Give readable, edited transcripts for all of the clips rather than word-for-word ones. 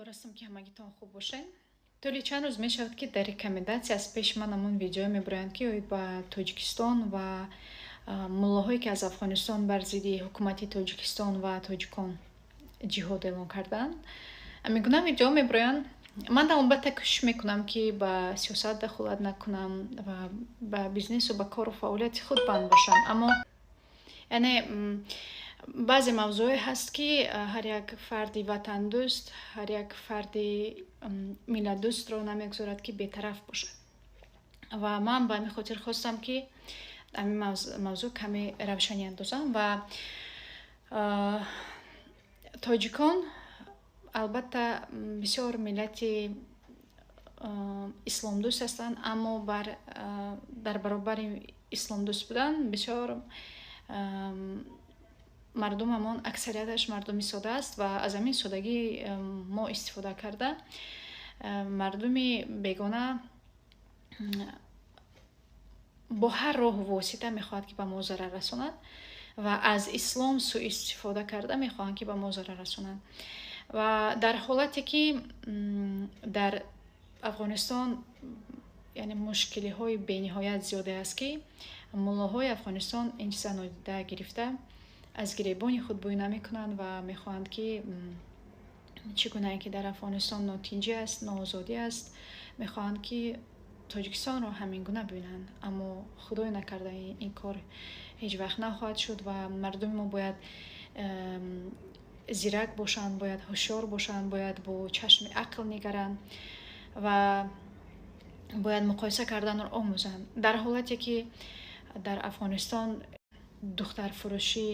Умедвор ҳастам, ки ҳамагитон хуб бошед. Тӯли чанд рӯз мешавад, ки дар рекомендация аз пеши ман ҳамон видео мебароянд, ки оид ба Тоҷикистон ва муллоҳое, ки аз Афғонистон бар зидди ҳукумати Тоҷикистон ва тоҷикон ҷиҳод эълон карданд. Ҳамин гуна видео мебароянд. Ман албатта кӯшиш мекунам, ки ба сиёсат дахолат накунам ва ба бизнесу ба кору фаъолияти худ банд бошам, аммо яъне баъзе мавзӯъе ҳаст, ки ҳар як фарди ватандӯст, ҳар як фарди миллатдӯстро намегузорад, ки бетараф бошад. Ва ман ба ҳамин хотир хостам, ки ҳамин мавзӯъ каме равшанӣ андозам. Ва тоҷикон албатта бисёр миллати исломдӯст ҳастанд, аммо дар баробари исломдӯст будан бисёр мардумамон аксарияташ мардуми сода аст ва аз ҳамин содагӣ мо истифода карда, мардуми бегона бо ҳар роҳу восита мехоҳад, ки ба мо зарар расонад, ва аз ислом сӯистифода карда мехоҳанд, ки ба мо зарар расонанд. Ва дар ҳолате ки дар Афғонистон яъне мушкилиҳои бениҳоят зиёде аст, ки муллоҳои Афғонистон ин чиза нодида гирифта, аз гиребони худ бӯй намекунанд ва мехоҳанд, ки чӣ гунае ки дар Афғонистон нотинҷӣ аст, ноозодӣ аст, мехоҳанд, ки Тоҷикистонро ҳамин гуна бибинанд. Аммо худое накарда, ин кор ҳеҷ вақт нахоҳад шуд ва мардуми мо бояд зирак бошанд, бояд ҳушёр бошанд, бояд бо чашми ақл нигаранд ва бояд муқоиса карданро омӯзанд. Дар ҳолате ки дар Афғонистон духтарфурӯшӣ,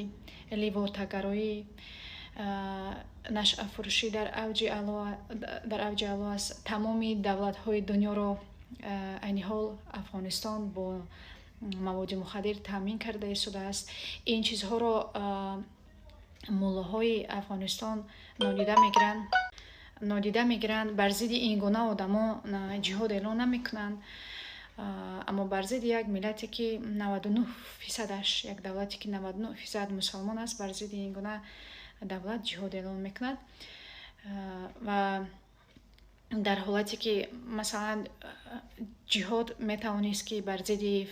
ливотагароӣ, нашъафурӯшӣ дар авҷи аъло аст, тамоми давлатҳои дунёро айни ҳол Афғонистон бо маводи мухаддир таъмин карда истодааст, ин чизҳоро муллоҳои Афғонистон нодида мегиранд, бар зидди ин гуна одамо ҷиҳод эълон намекунанд. Аммо бар зидди як миллате, ки 99 фисадаш, як давлате, ки 99% мусалмон аст, бар зидди ин гуна давлат ҷиҳод эълон мекунад. Ва дар ҳолате ки масалан ҷиҳод метавонист, ки бар зидди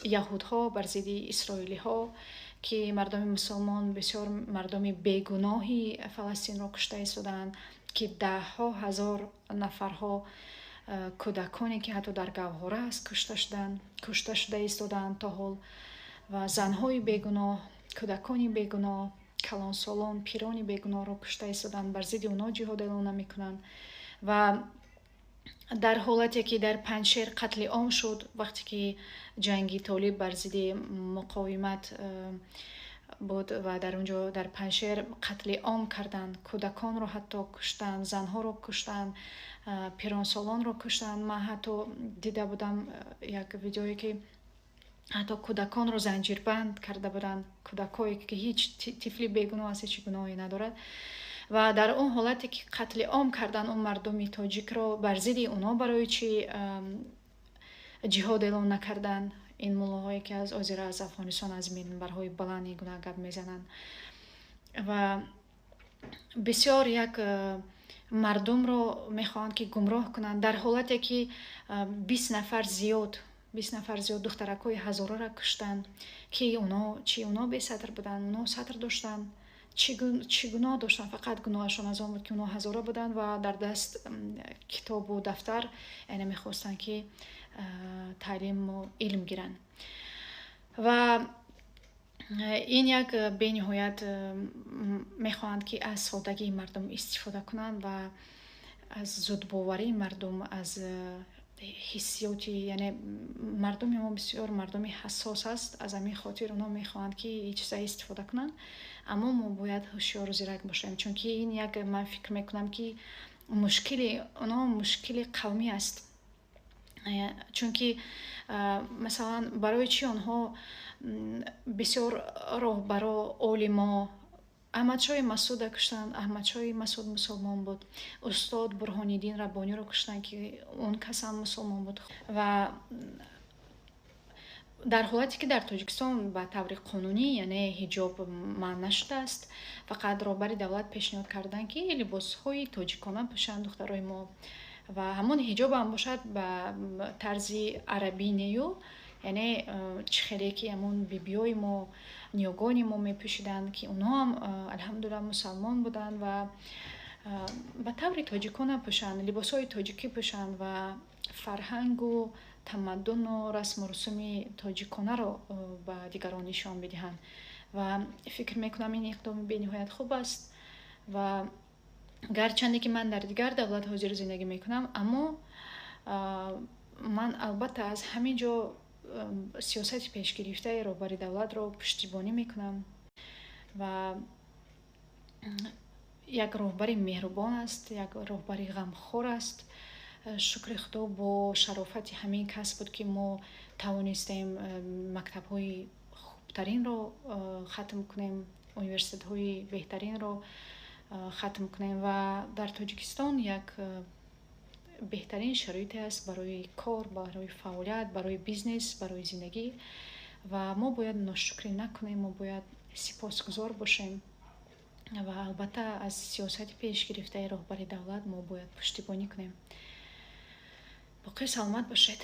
яҳудҳо, бар зидди исроилиҳо, ки мардуми мусулмон, бисёр мардуми бегуноҳи Фаластинро кушта истодаанд, ки даҳҳо ҳазор нафарҳо, кӯдаконе, ки ҳатто дар гаҳвора аст, кушта шуданд, кушта шуда истодаанд то ҳол, ва занҳои бегуноҳ, кӯдакони бегуноҳ, калонсолон, пирони бегуноҳро кушта истодаанд, бар зидди онҳо ҷиҳод эълон намекунанд. Ва дар ҳолате ки дар Панҷшер қатли ом шуд, вақте ки ҷанги Толиб бар зидди муқовимат буд ва дар он ҷо дар Панҷшер қатли ом карданд, кӯдаконро ҳатто куштанд, занҳоро куштанд, пиронсолонро куштанд. Ман ҳатто дида будам як видеое, ки ҳатто кӯдаконро занҷирбанд карда буданд, кӯдакое, ки ҳеҷ тифли бегуноҳ аст, ҳеҷ гуноҳе надорад. Ва дар он ҳолате ки қатли ом карданд он мардуми тоҷикро, бар зидди онҳо барои чӣ ҷиҳод эълон накарданд ин муллоҳое, ки аз озира аз Афғонистон аз минбарҳои баланд ин гуна гап мезананд ва бисёр як мардумро мехоҳанд, ки гумроҳ кунанд? Дар ҳолате ки 20 нафар зиёд духтаракҳои ҳазораро куштанд, ки оно чи оно бесатр буданд? Оно сатр доштанд. Чӣ гуноҳ доштанд? Фақат гуноҳашон аз он буд, ки онҳо ҳазора буданд ва дар даст китобу дафтар, яъне мехостанд, ки таълиму илм гиранд. Ва ин як бениҳоят мехоҳанд, ки аз содагии мардум истифода кунанд ва аз зудбоварии мардум, аз ҳиссиёти, яъне мардуми мо бисёр мардуми ҳассос аст. Аз ҳамин хотир онҳо мехоҳанд, ки ин чиза истифода кунанд. Аммо мо бояд ҳушёру зирак бошем, чунки ин як, ман фикр мекунам, ки мушкили онҳо мушкили қавмӣ аст. Чунки масалан барои чӣ онҳо бисёр роҳбаро, олимо, Аҳмадшоҳи Масуда куштанд? Аҳмадшоҳи Масуд мусулмон буд. Устод Бурҳониддин Раббониро куштанд, ки он кас ҳам мусулмон буд. Ва Дар ҳолате ки дар Тоҷикистон ба таври қонунӣ, яъне, ҳиҷоб манъ нашудааст, фақат роҳбари давлат пешниҳод карданд, ки либосҳои тоҷикона пӯшанд духтарои мо ва ҳамон ҳиҷобам бошад ба тарзи арабӣ нею, яъне чӣ хеле ки ҳамон бибиёи мо, ниёгони мо мепӯшиданд, ки онҳоам, алҳамдулилла, мусалмон буданд, ва ба таври тоҷикона пӯшанд, либосҳои тоҷикӣ пӯшанд ва фарҳангу тамаддуну расму русуми тоҷиконаро ба дигарон нишон бидиҳанд. Ва фикр мекунам, ин иқдоми бениҳоят хуб аст. Ва гарчанде ки ман дар дигар давлат ҳозир зиндагӣ мекунам, аммо ман албатта аз ҳамин ҷо сиёсати пешгирифтаи роҳбари давлатро пуштибонӣ мекунам. Ва як роҳбари меҳрубон аст, як роҳбари ғамхор аст. Шукри Худо, бо шарофати ҳамин кас буд, ки мо тавонистем мактабҳои хубтаринро хатм кунем, университетҳои беҳтаринро хатм кунем ва дар Тоҷикистон як беҳтарин шароите аст барои кор, барои фаъолият, барои бизнес, барои зиндагӣ. Ва мо бояд ношукрӣ накунем, мо бояд сипосгузор бошем ва албатта аз сиёсати пешгирифтаи роҳбари давлат мо бояд пуштибонӣ кунем. Боқӣ саломат бошед.